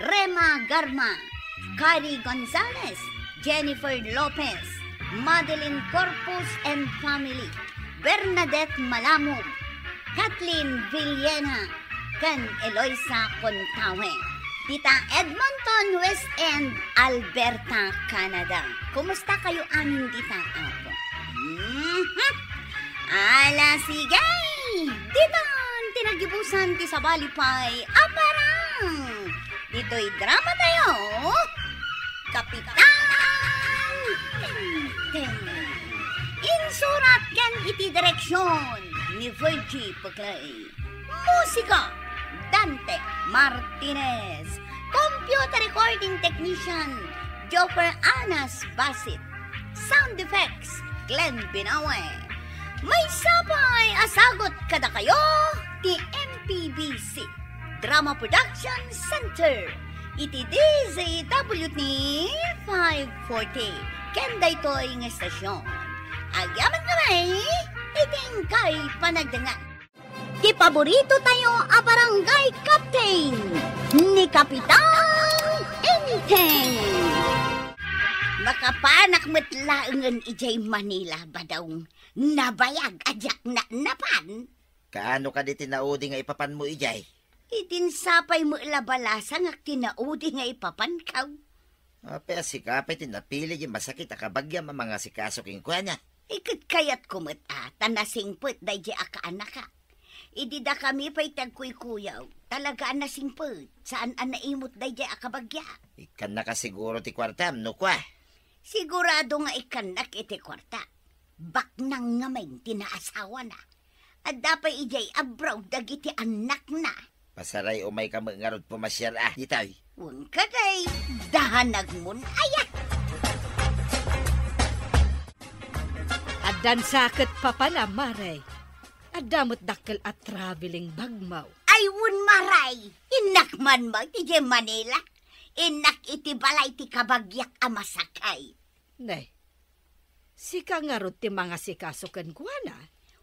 Rema Garma, Kari Gonzalez, Jennifer Lopez, Madeline Corpus and family, Bernadette Malamog, Kathleen Villena, ken Eloisa Contawe. Dita Edmonton, West End, Alberta, Canada. Kumusta kayo amin dita, Apo? Mhm. Ala, sige! Ditan ti nagibusan ti sabali pay a parang! Ditoy drama tayo, Kapitan Tengteng. Insurat ken iti direksyon ni Virgie Peclay. Musika, Dante Martinez. Computer recording technician, Joker Anas Basit. Sound effects, Glenn Binawe. Maysa pay a sagut kadakayo ti M P B C Drama Production Center iti D Z W T five forty. Ken daytoy nga estasyon, agyaman kami iti inkay panagdengngeg. Ti paborito tayo a barangay captain, ni Kapitan Enteng. Makapanak met laengen idiay Manila, Badong. Nabayag a diak napan. Kaano kadi ti naudi nga ipapanmo idiay? Idin sapay met la balasangak ti naudi nga ipapankaw. Apay a sika pay ti napili diay masakit a kabagiam a mangasikaso kenkuana? Iket kayatko met a, ta nasingpet daydiay a kaanakak. Idi dakami pay ti agkuykuyaw, talaga a nasingpet, saan a naimot daydiay a kabagiak. Ikkannaka siguro ti kuartam, no kua? Sigurado nga ikkannak iti kuarta. Baknang ngamin ti naasawana. Adda pay idiay abroad dagiti annakna. Pasaray umayka met ngarud pumasiar a, ditoy. Wen kadi, dahanagmon aya. Addan sa ket papana, Mare. Adda met dakkel a traveling bagmo. Ay, wen, Mare. Innak man mo iti Manila. Innak iti balay ti kabagiak a masakay. Ne, sika ngarud ti mangasikaso kenkuana?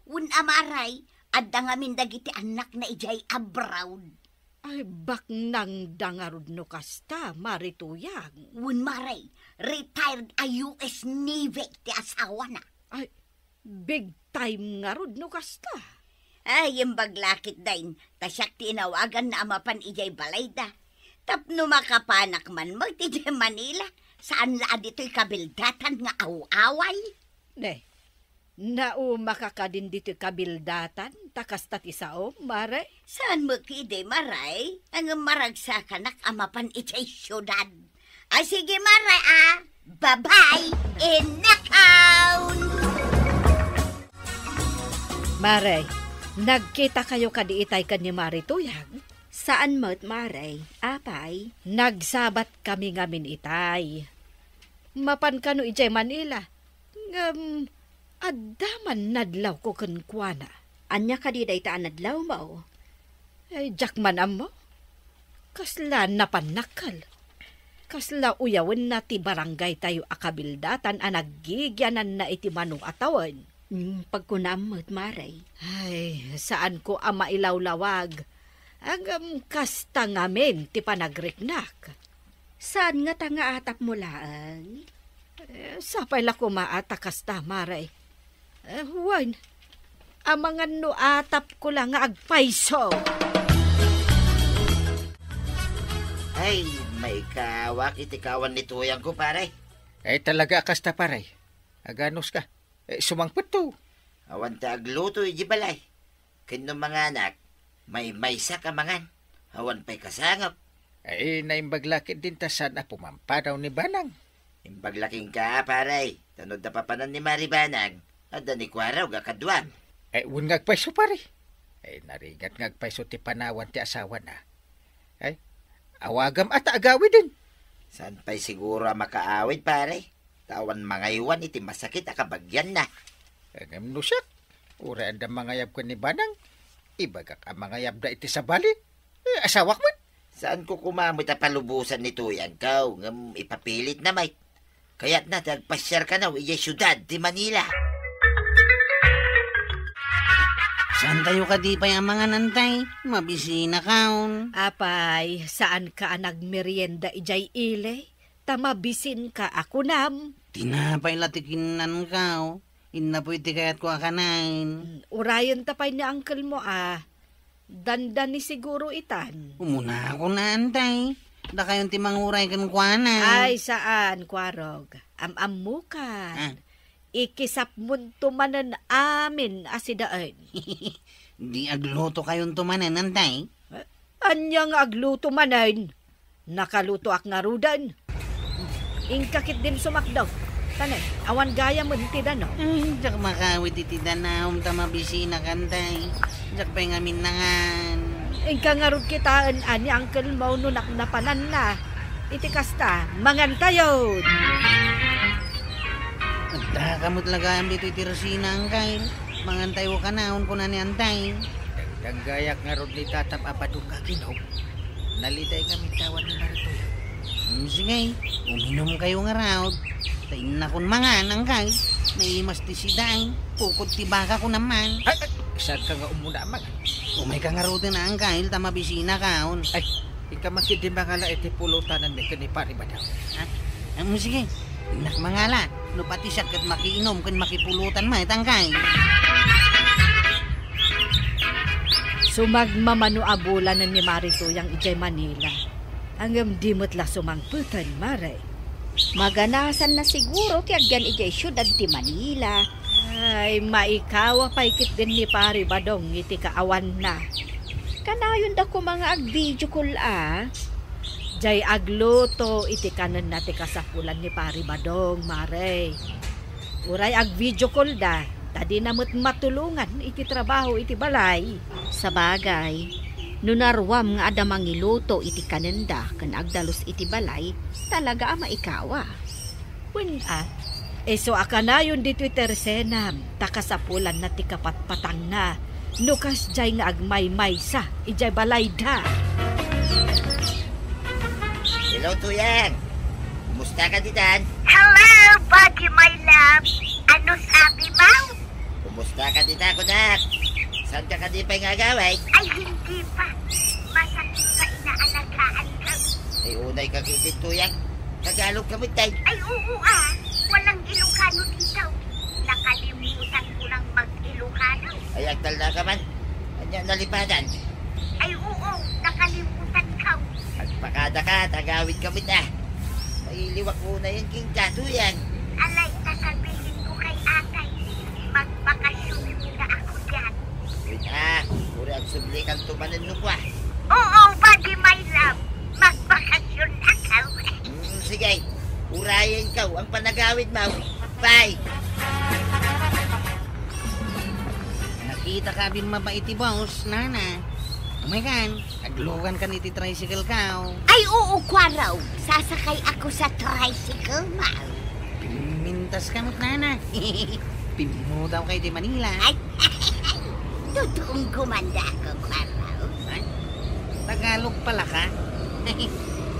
Wen a, Mare, adda ngamin dagiti annakna idiay abroad. Ay, baknangda ngarud no kasta, Mare Tuyang. Wen, Mare, retired a U S Navy ti asawana. Ay, big time ngarud no kasta. Ay, imbag la ketdin, ta siak ti inawaganna a mapan idiay balayda. Tapno makapanak man met idiay Manila, saan la a ditoy kabildatan nga aw-away. Ne, naumaka kadin ditoy kabildatan, ta kasta ti saom, Mare? Saan met idi, Mare? Ngem maragsakanak a mapan idiay siudad. Ay, sige, Mare, a. Bye-bye, innakaw! Mare, nagkitakayo kadi itay ken ni Mare Tuyang? Saan met, Mare. Apay? Nagsabatkami ngamin itay. Mapan kano idiay Manila. Ngem, adda man nadlawko kenkuana. Ania kadi dayta a nadlawmo? Ay, diak man ammo. Kasla napannakkel. Kasla uyawenna ti barangaytayo a kabildatan a naggigiananna iti mano a tawen. Hmm, pagkunaam met, Mare. Ay, saanko a mailawlawag. Ngem kasta ngamin ti panagriknak. Saan ngata nga atapmo laeng? Eh, sapay la koma a ta kasta, Mare. Eh, wen, amangan no atapko la nga agpayso. Ay, maikawak iti kawan ni Tuyangko, pare. Ay, talaga a kasta, pare. Aganuska. Eh, sumangpetto. Awan ti agluto iti balay. Ken no manganak, maymaysak a mangan. Awan pay kasangop. Ay, naimbag la ketdin ta saan a pumampanaw ni Banang. Imbag la kenka, pare, ta no adda papanan ni Mare Banang, adda ni Kuarog a kaduam. Ay, wen nga agpayso, pare. Ay, narigat nga agpayso ti panawan ti asawana. Ay, awagam a ta agawiden. Saan pay siguro a makaawid, pare? Ta awan mangaywan iti masakit a kabagianna. Ngem no siak, uray adda mangayab ken ni Banang, Ibagak a mangayabda iti sabali. Eh, asawak met. Saanko koma met a palubosan ni Tuyangko, ngem ipapilitna met. Kayatna ti agpasiar kano idiay siudad ti Manila. Saantayo kadi pay a mangan, Antay? Mabisinakon. Apay, saanka a nagmerienda idiay ili? Ta mabisinka a kunam. Tinapay la ti kinnanko. Inna pay ti kayatko a kanaen. Mm, urayenta pay ni uncle mo a dandani siguro itan. Umunakon, Antay. Dakayon ti manguray kenkuana. Ay, saan, Kuarog. Am-ammokan. Ah. Ikisapmonto manen amin a sidaen. Di aglutokayonto manen, Antay? Eh, ania nga agluto manen? Nakalutoak ngaruden. Inka ketdin sumakdo. Tane, awan gayamen ti danum. Ay, diak makawit iti danum ta mabisinak, Antay. Diak pay ngamin nangan. Inka ngarud kitaen a ni Uncle Mau no napnapananna. Iti kasta, mangantayon. Addaka met la gayam ditoy ti resina, Angkel. Mangantayo kanayon, kuna ni Antay. Dangdanggayak ngarud ni Tatam a badong nga aginom. Naliday nga mitawan ni Maritoy. Hmm, sige, uminumkayo ngarud. Ta innakon mangan, Angkel. Naimas ti sidaen. Pukod ti baka ko naman. Ay, ay, saanka nga umuna a mangan? Umayka ngaruden, Angkel, ta mabisinakon. Ay, inka man ketdi mangala iti pulotanenmi ken ni Pari Badong. Ha? Am, sige. Innak mangala. No pati siak ket makiinum ken makipulotan met, Angkel. Sumagmamano a bulanen ni Maritoy idiay Manila. Ngem di met la sumangpeten, Mare. Maganasanna siguro ti agyan idiay siudad ti Manila. Ay, maikawa pay ketdin ni Pari Badong iti kaawanna. Kanayonda koma nga ag-video call a. Diay agluto iti kanenna ti kasapulan ni Pari Badong, Mare. Uray ag-video call da, ta dina met matulongan iti trabaho iti balay. Sabagay, no naruam nga adda mangiluto iti kanenda ken agdalus iti balay, talaga a maikawa. Wen a, isu a kanayon ditoy tersenam, ta kasapulanna ti kapatpatangna, no kasdiay nga agmaymaysa idiay balayda. Hello, Tuyang. Kumusta ka ditan? Hello, Buddy, my love. Ano sabi mo? Kumusta ka dita, kunak? Saan ka kadi pay nga agawid? Ay, hindi pa. Masakit pa inaalagaan ka. Ay, unay ka kitid, Tuyang. Tagalog ka met, tay. Ay, oo, ah. Walang Ilocano dito. Nakalimutan ko nang mag-Ilocano. Ay, agtalna ka man. Ania, nalipadan? Ay, oo, nakalimutan ko. Agpakada ka, ta agawid ka met, ah. Mailiwak unay kenka, Tuyang. Alay, ta sabihin ko kay atay, magbakasyon muna ako diyan. Wait, ah, uri agsubli kanto manen no kua. Oo, Buddy, my love. Magbakasyon ako. Mm, sige. Urayen ka, ang panagawid mo. Bye. Nakita ka bimmaba iti bus, nana. Umaykan, aglugan kan iti tricycle ka, oh. Ay, oo, Kuarog. Sasakay ako sa tricycle, Mau. Pimintas ka met, nana. Pimmutaw ka iti Manila. Ay, totoong gumanda ako, Kuarog. Ay, Tagalog pala ka?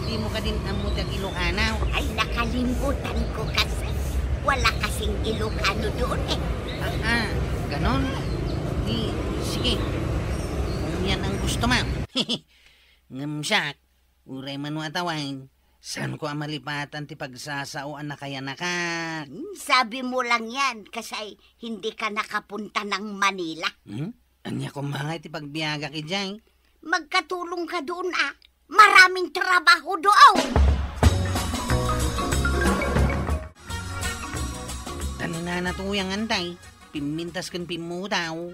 Di mo kadin ammo ti ag-Ilocano? Ay, nakalimutan ko kasi. Wala kasing Ilocano doon eh. Ah, ah, ganon? Di, sige. Kung yan ang gusto mo. Ngem siak, uray mano a tawen, saanko a malipatan ti pagsasao a nakayanakak. Hmm, sabi mo lang yan, kasi hindi ka nakapunta ng Manila. Hmm? Ania koma nga iti pagbiagak idiay? Magkatulong ka doon, ah. Maraming trabaho doon. Tanina na Tuyang, antay. Pimintas ken pimmutaw.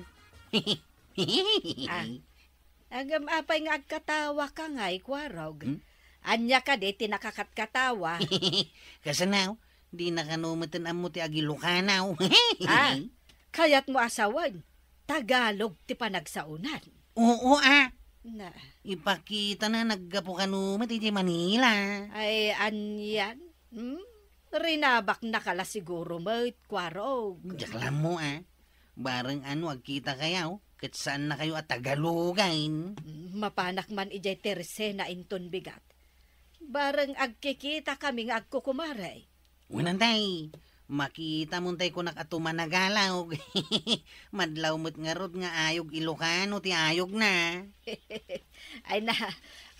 Ah. Agam apay nga agkatawa ka ngay, Kuarog? Hmm? Ania kadi ti nakakatkatawa? Kasano, di na kano met ammo ti ag-Ilocano. Ah, kayat mo a sawen, Tagalog ti panagsaonan. Oo, ah. Na. Ipakita na naggapu kano met iti Manila. Ay, anian? Hmm? Rinabak na ka la siguro met, Kuarog. Diak la ammo, ah. Bareng ano agkita kayo, ket saannakayo a Tagalogen. Mapanak man idiay tersena inton bigat. Bareng agkikitakami nga agkukumare. Wen, tay, makitam tay kunak a tumanagalog. Madlaw met ngarud nga ayog Ilocano ti ayogna. Ay na,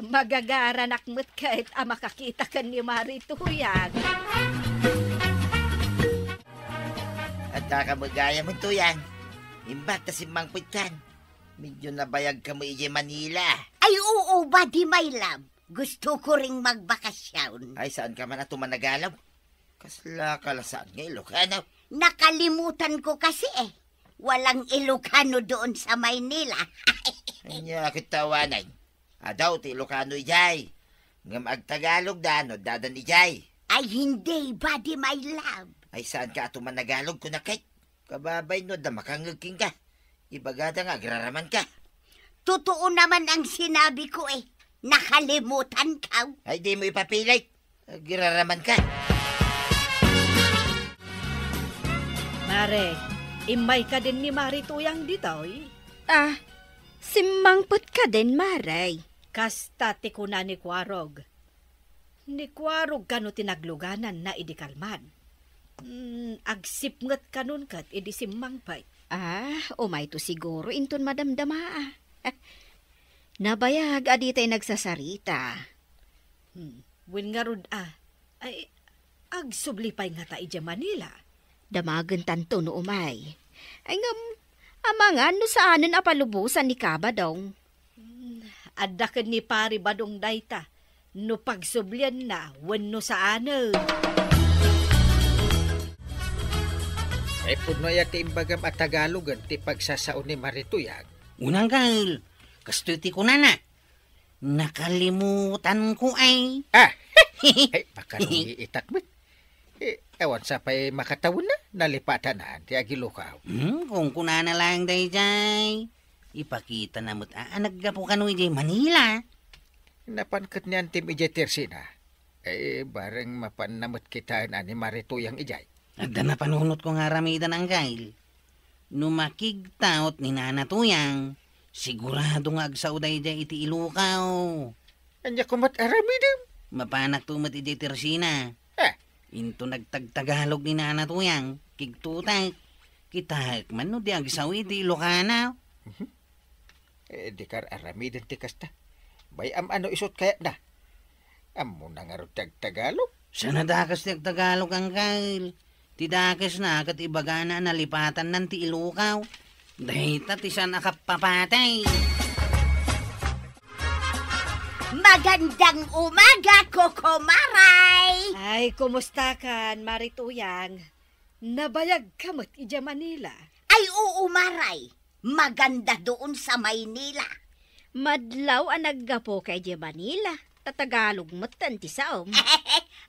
magagaranak met ket a makakita ken ni Mari Tuyang. Adda ka met gayam, Tuyang. Imbag ta simmangpetkan. Medyo nabayagka met idiay Manila. Ay, oo, badi, my love. Gusto ko ring magbakasyon. Ay, saanka man a tumanagalog? Kasla ka la saan nga Ilocano? Nakalimutan ko kasi eh. Walang Ilocano doon sa Maynila. Ania ket awanen. Adu ti Ilocano idiay. Ngem agtagalogda no addadan idiay. Ay, hindi, badi, my love. Ay, saanka a tumanagalog kunak ket? Kababay no adda makangngeg kenka. Ibagada nga agraramanka. Totoo naman ang sinabi ko eh. Nakalimutankaw. Ay, dimo ipapilit. Agraramanka. Mare, immay kadin ni Mari Tuyang ditoy? Ah, simmangpet kadin, Mare. Kasta ti kuna ni Kuarog. Ni Kuarog kano ti naglugananna idi kalman? Hmm, agsipnget kanon ket idi simmangpet. Ah, umayto siguro inton madamdamaa. Nabayag a ditay nagsasarita. Hmm, wen ngarud a. Ay, agsubli pay ngata idiay Manila? Damagentanto no umay. Ay ngem, amangan no saanen a palubosan ni Ka Badong. Hmm, adda ken ni Pari Badong dayta, no pagsublianna wenno saanen. Ay, pudno aya ti imbagam a Tagalogen ti pagsasao ni Mari Tuyang? Unang kel, kastoy ti kunana. Nakalimutanko ay. Ah! Ay, makanungiitak met. Eh, awan sa pay makatawenna, nalipatanan ti agilokaw. Hmm, kunkunana laeng daydiay. Ipakitana met a, a naggapu kano idiay Manila. Napan ket ni Antim idiay tersena. Eh, bareng mapanna met kitaen a ni Mari Tuyang idiay. Adda napanunotko nga aramiden, Anggail. No makigtaot ni Nana Tuyang, sigurado nga agsao daydiay iti Ilocano. Ania koma ti aramidem? Mapanakto met idiay tersena. Ah. Inton agtagtagalog ni Nana Tuyang, kigtotek. Kitaek man no di agsao iti Ilocano. Mhm. Eh, dika ar-aramiden ti kasta. Bay-am a no isut kayatna. Ammona ngarud ti agtagalog? Saan a dakes ti agtagalog, Anggail. Ti dakesna ket ibagana a nalipatannan ti Ilocano. Dayta ti saan a kappapatay. Magandang umaga, Kokomaray! Ay, kumustakan, Mari Tuyang? Nabayagka met idiay Manila? Ay, oo, Maray. Maganda doon sa Maynila. Madlaw a naggapuka idiay Manila, ta Tagalog metten ti saom.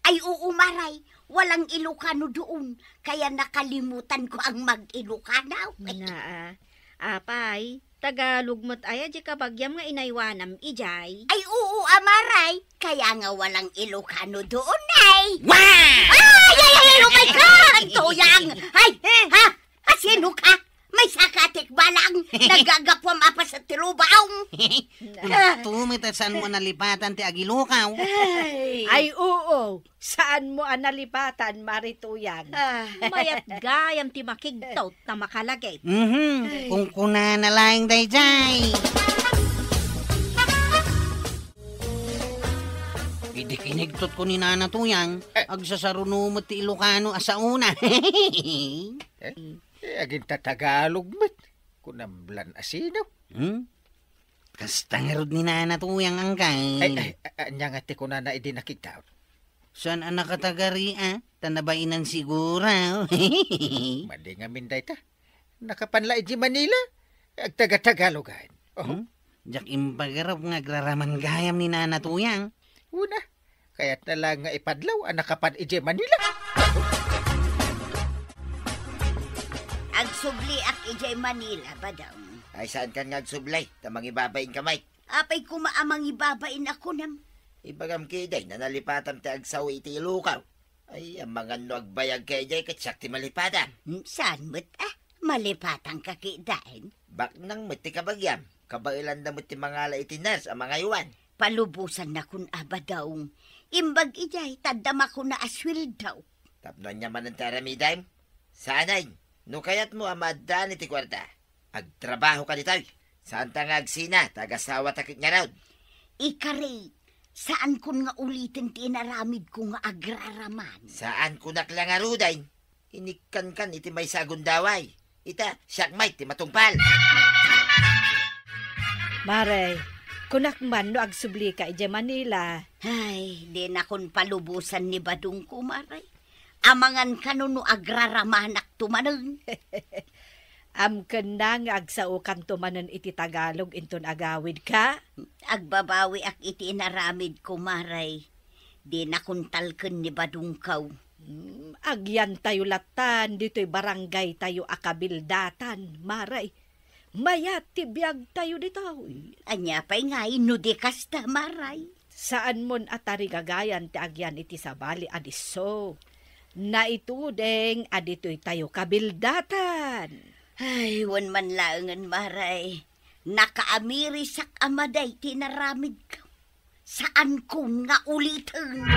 Ay, oo, Maray. Walang Ilocano doon, kaya nakalimutanko ang mag-Ilocano. Naa. Apay, Tagalog met aya di kabagiam nga inaywanam idiay? Ay, oo, a, Maray. Kaya nga walang Ilocano doon, ay. Wow! Ay, ay, ay, ay, oh my God! Tuyang! Ay, ha? A, sino ka? Maysa ka tikbalang, nagagapuam a paset ti lubaong. Kunakto met a saanmo a nalipatan ti agilokaw. Ay. Ay, oo, saanmo a nalipatan, Mari Tuyang. Ah. Mayat gayam ti makigtaot ta makalagip. Mhm. Ay. Kunkunana laeng daydiay. Idi kinigtotko ni Nana Tuyang, eh, agsasaruno met ti Ilocano a saona. Eh? Eh, agintatagalog met. Kunam lan a sino? Hmm? Kasta ngarud ni Nana Tuyang, Anggail. Ay, ay, a-, ania nga ti kunana idi nakigtaot? Saan a nakatagari, a? Ta nabainan siguro. Madi ngamin dayta. Nakapan la idiay Manila. Agtaga-Tagalogan. Oh. Hmm? Diak impagarup nga agraraman gayam ni Nana Tuyang. Una, kayatna la nga ipadlaw a nakapan idiay Manila. Agsubliak idiay Manila, Badong. Ay, saankan nga agsubli? Ta mangibabainka met. Apay koma a mangibabain a kunam? Ibagam ketdi, nalipatam ti agsao iti Ilocano. Ay, amangan no agbayagka idiay ket siak ti malipatam. Hmm, saan met a? Malipatanka ketdin? Baknang met ti kabagiam, kabaelanda met ti mangala iti nurse a mangaywan. Palubosannakon a, Badong. Imbag idiay, ta adda makuna a sueldo. Tapno ania manen ti aramidem? Saanay, no kayatmo a maaddaan iti kuarta, agtrabahoka ditoy. Saanta nga agsina, ta agasawata ket ngarud. Ikari, saankon nga uliten ti inaramidko nga agraraman. Saankonak la ngaruden. Inikkankan iti maysa a gundaway. Ita, siak met ti matungpal. Mare, kunak man no agsublika idiay Manila. Ay, dinakon palubosan ni Badongko, Mare. Amangan kano no agraramanakto manen. Amkenna nga agsaokanto manen iti Tagalog inton agawidka? Agbabawiak iti inaramidko, Mare. Dinakon talken ni Badongko. Hmm, agyantayo lattan ditoy barangaytayo a kabildatan, Mare. Mayat ti biagtayo ditoy. Ania pay ngay no di kasta, Mare? Saanmon a tarigagayan ti agyan iti sabali a disso. Naitudeng a ditoytayo kabildatan. Ay, wen man laengen, Mare. Nakaamirisak a madi ti inaramidko. Saankon nga uliten.